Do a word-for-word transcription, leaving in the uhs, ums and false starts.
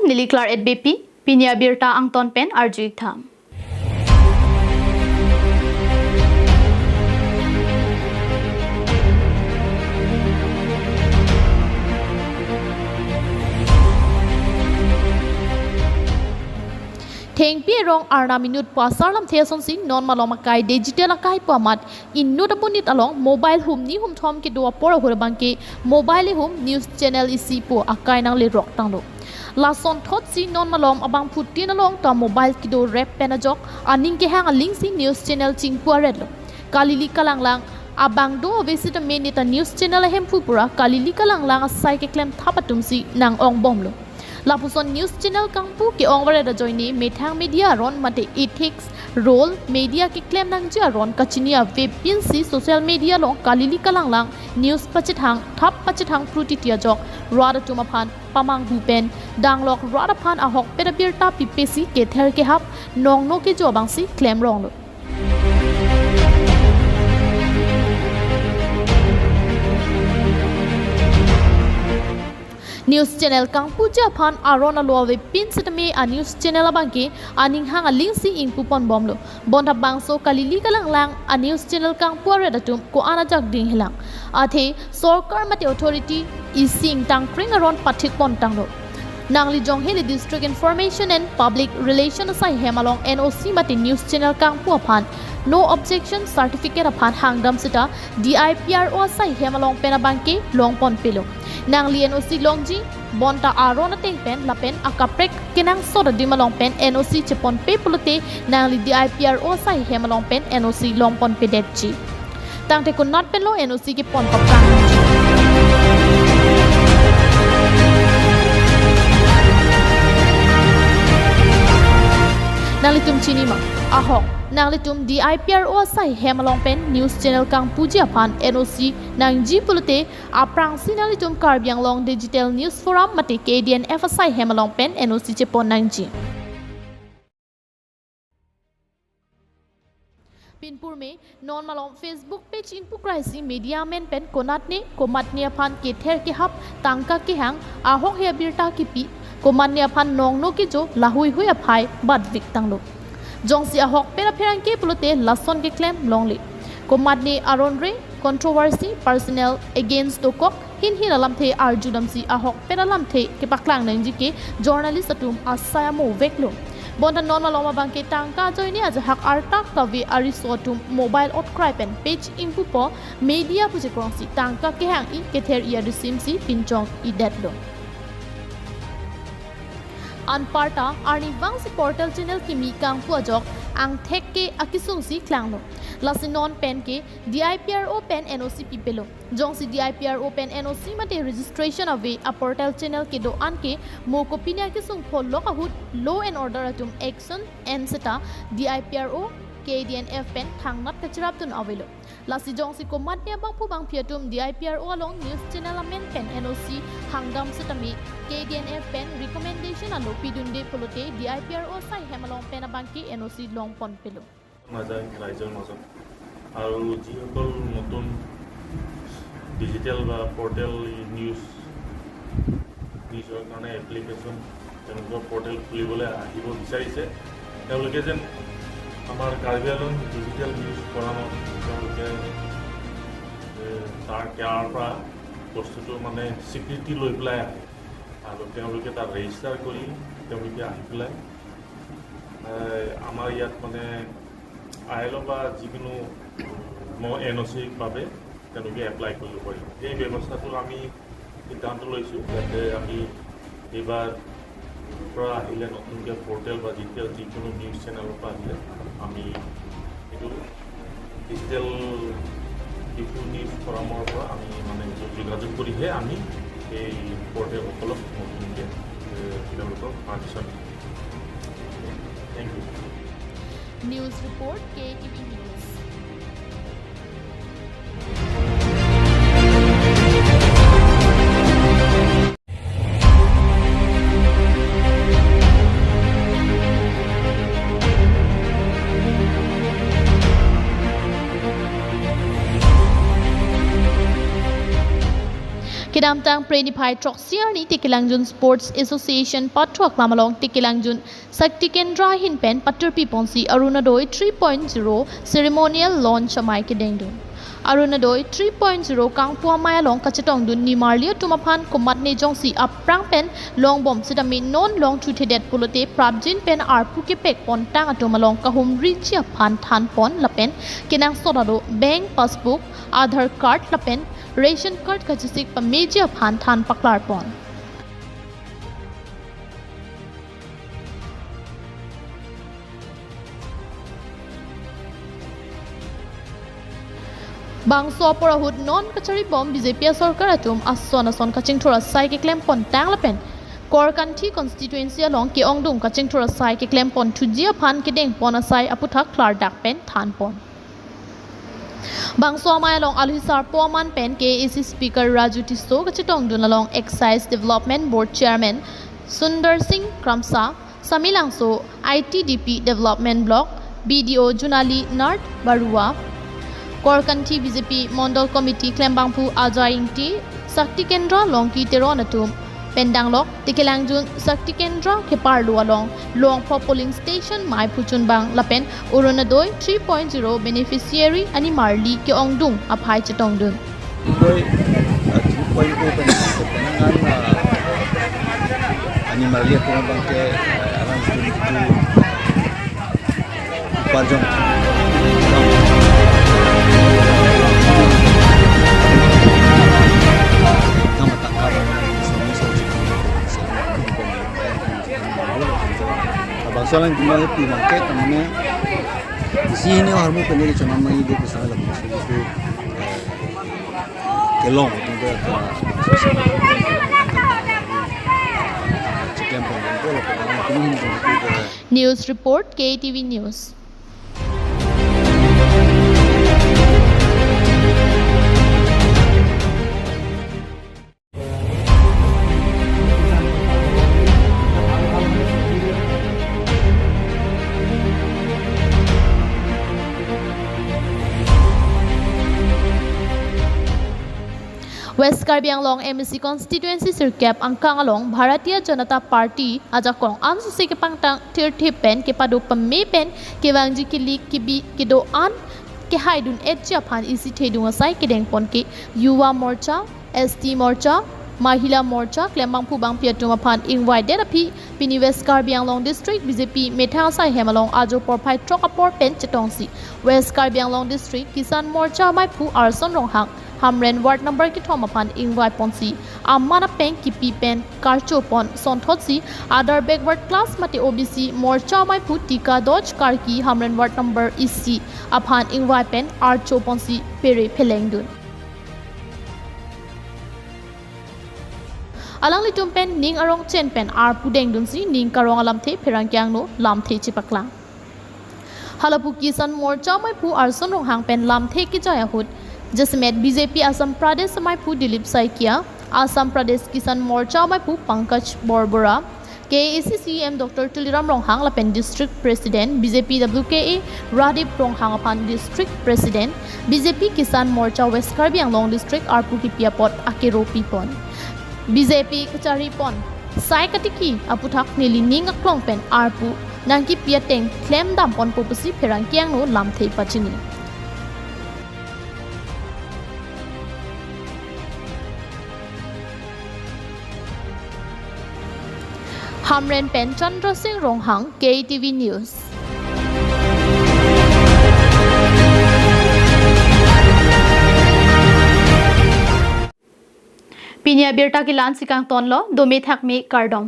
Neli Claret Beypi, pini abirta angton pen arju-ik tha. Thengpi arong Arnam inut pu asar lamthe asonsi non malom akai digital akai pu amat inut amonit along mobile humni humthom kedo apor ahut abangke mobile ihum news channel isi pu akai nanglerok tanglo. Lason thotsi non malom abangphutin along ta mobile kedo rep pen ajok aning kehang alingsi news channel chingpu aretlo. Kalili kalanglang abang do ave sitame neta news channel ahemphu pura kalili kalanglang asai keklem thap atumsi nang-ongbomlo. Lapuson news channel kangpu ke-ong varet ajoine methang media aron mate ethics, role, media keklem nangji aron kachini avepinsi social media along kalili kalanglang news pachethang thap pachethang pru titi ajok rat atum aphan pamanghu pen danglok rat aphan ahokpet abirta pipesi kether kehap nongno kejo abangsi klemronglo. News channel kangpuji aphan aron alo avepin sitame a news channel abangke aning hang alingsi ingpuponbomlo. Bonta bangso kalili kalanglang a news channel kangpu aret atum ko-an ajak dinghelang. Athe sorkar mate authority isi ingtangkreng aron pathikpon tanglo. Nangli jonghe le District Information and Public Relation asai hem along N O C mate news channel kangpu aphan no objection certificate aphan hangdam seta D I P R O asai hem along pen abangke longponpelo. Nangli N O C longji bonta aron ateng pen lapen akaprek kenangsot adim along pen N O C cheponpe pulote nangli D I P R O asai hem along pen N O C longponpedetji. Tangte konat penlo N O C kepon paphrang nangji. Nanglitum chinima? Ahok, nanglitum D I P R O asai hem along pen news channel kangpuji aphan N O C nangji pulote aphrangsi nanglitum Karbi Anglong Digital News Forum mate K D N F asai hem along pen N O C chepon nangji. Pinpur me, non malom Facebook page ingpukrai si media amen pen konatne komatne aphan kether kehap tangka kehang ahokhe abirta kipi, komatne aphan nongno kejo lahuihui aphai batvik tanglo. Jongsi ahokpet apherangke pulote lason keklem longle. Komatne aron re controversy, personal against dokok, hinhin alamthe arjudamsi ahokpet alamthe kepaklang nangji ke journalist atum asai amo veklo. Bonta non malom abangke tangka ajoine ajahak artak kave ariso atum mobile otkrai pen page ingpupo media pu chekrongsi tangka kehang-i kether-i adusimsi pinchong-idetlo. Anparta arnivangsi portal channel kimi kangpu ajok angthek ke akesungsi klanglo. Lasi non penke D I P R O pen N O C pipelo. Jongsi D I P R O pen N O C mate registration ave a portal channel kedo-an ke mo kopine akesung pholok ahut law and order atum action en seta D I P R O, K D N F pen thangnat kachirapdun avelo. Lasi jongsi komatne abangphu bangphi atum D I P R O along news channel amen pen N O C hangdam setame K D N F pen recommendation alo pidunde pulote D I P R O asai hem along pen abangke N O C longponpelo. নাযায় ৰাইজৰ মাজত। আৰু যিসকল নতুন ডিজিটেল বা portal news, নিজৰ কাৰণে এপ্লিকেশ্যন, তেওঁলোকৰ পৰ্টেল খুলিবলৈ আহিব বিচাৰিছে, তেওঁলোকে যেন আমাৰ কাৰ্বি আংলং ডিজিটেল নিউজ ফৰামত তেওঁলোকে, এ, তাৰ, তাৰ পৰা বস্তুটো মানে স্বীকৃতি লৈ পেলাই আহে আৰু তেওঁলোকে তাত ৰেজিষ্টাৰ কৰি তেওঁলোকে আহি পেলাই, এ, আমাৰ ইয়াত মানে আই এল অ' বা যিকোনো এন অ' চিৰ বাবে তেওঁলোকে এপ্লাই কৰিব পাৰিব। সেই ব্যৱস্থাটো আমি সিদ্ধান্ত লৈছোঁ, যাতে আমি এইবাৰ পৰা আহিলে নতুনকৈ পৰ্টেল বা যেতিয়া যিকোনো নিউজ চেনেলৰ পৰা আহিলে আমি এইটো ডিজিটেল ডিফু নিউজ ফৰামৰ পৰা আমি মানে যো-, যোগাযোগ কৰিহে আমি এই পৰ্টেলসকলক নতুনকৈ, এ, তেওঁলোকক পাৰ্মিশ্যন দিম। Thank you. News report, K T V News. Kedamtang Phre niphai throksi arni Tekelangjun Sports Association pathu aklam along Tekelangjun Shakti Kendra ahin pen patirpi ponsi Orunodoi three point zero ceremonial launch amei kedengdun. Orunodoi three point zero kangpu amei along kachetongdun nimarli atum aphan komatne jongsi aphrang pen longbom sitame non longthuthedet pulote prapjin pen arpu kepek pontang atum along kahumriji aphan thanpon lapen kenangsot ado bank passbook, Aadhaar card lapen ration card kachesik pameji aphan than paklarpon. Bangso apor ahut non kacharibom B J P asorkar atum ason ason kachingthur asai keklem pontang lapen Korkanthi constituency along ke-ongdung kachingthur asai keklem ponthuji aphan kedengpon asai aputhak klardak pen thanpon. Bangso amei along alohi sarpo aman pen K A A C speaker Raju Tisso kachetongdun along Excise Development Board Chairman Sundar Singh Kramsa, Samelangso I T D P Development Block B D O Junali Nath Baruah, Korkanthi B J P Mondol Committee klembangphu Ajay Ingti, Shakti Kendra Longki Teron atum pen danglok Tekelangjun Shakti Kendra keparlo along Longpho polling station mei phuchunbang lapen Orunodoi three point zero beneficiary animarli ke-ongdung aphai chetongdun. Koi, ah, three point zero pen, pen, ah, animarli atum abang ke, ah, alang uparjon. Bangso alang cuma itu market namanya. Isi ini harmu pendiri cuma mengidu ke sana lagi. Itu, eh, kelong itu ke, eh, News report, K T V News. West Karbi Anglong M A C constituency sirkep angkang along Bharatiya Janata Party ajakong ansose kepangthang thirthip pen kepado pame pen kevangji kili kibi kedo-an kehaidun-etji aphan isi thedung asai kedengpon ke Yuva Morcha, S T Morcha, Mahila Morcha klembangphu bangpi atum aphan ingvaidet aphi pini West Karbi Anglong District B J P methang asai hem along ajo porphai throk apor pen chetongsi West Karbi Anglong District Kisan Morcha ameiphu Arson Ronghang Hamren ward number kethom aphan ingvaiponsi aman apeng kipi pen karchopon sonthotsi other backward class mate O B C Morcha ameiphu Tika Doj Karki Hamren ward number isi aphan ingvai pen archoponsi pere phelengdun. Alanglitum pen ning arong chen pen arpu dengdunsi ning karong alamthe pherangke angno lamthe chepaklang. Halapu Kisan Morcha ameiphu Arson Ronghang pen lamthe kejai ahut jasemet B J P Assam Pradesh ameiphu Dilip Saikia, Assam Pradesh Kisan Morcha ameiphu Pankaj Borbora, K A A C C E M Doctor Tuliram Ronghang lapen District President B J P W K A Radip Ronghang aphan District President B J P Kisan Morcha West Karbi Anglong District arpu kipi apot akero pipon. B J P kacharipon sai katiki aputhak neli ning aklong pen arpu nangkipi ateng klemdamponpo pusi pherangke angno lamthe pachini. Hamren pen Chandra Singh Ronghang, K T V News. Pini abirta ke la-ansi kangtonlo, dome thakme kardom.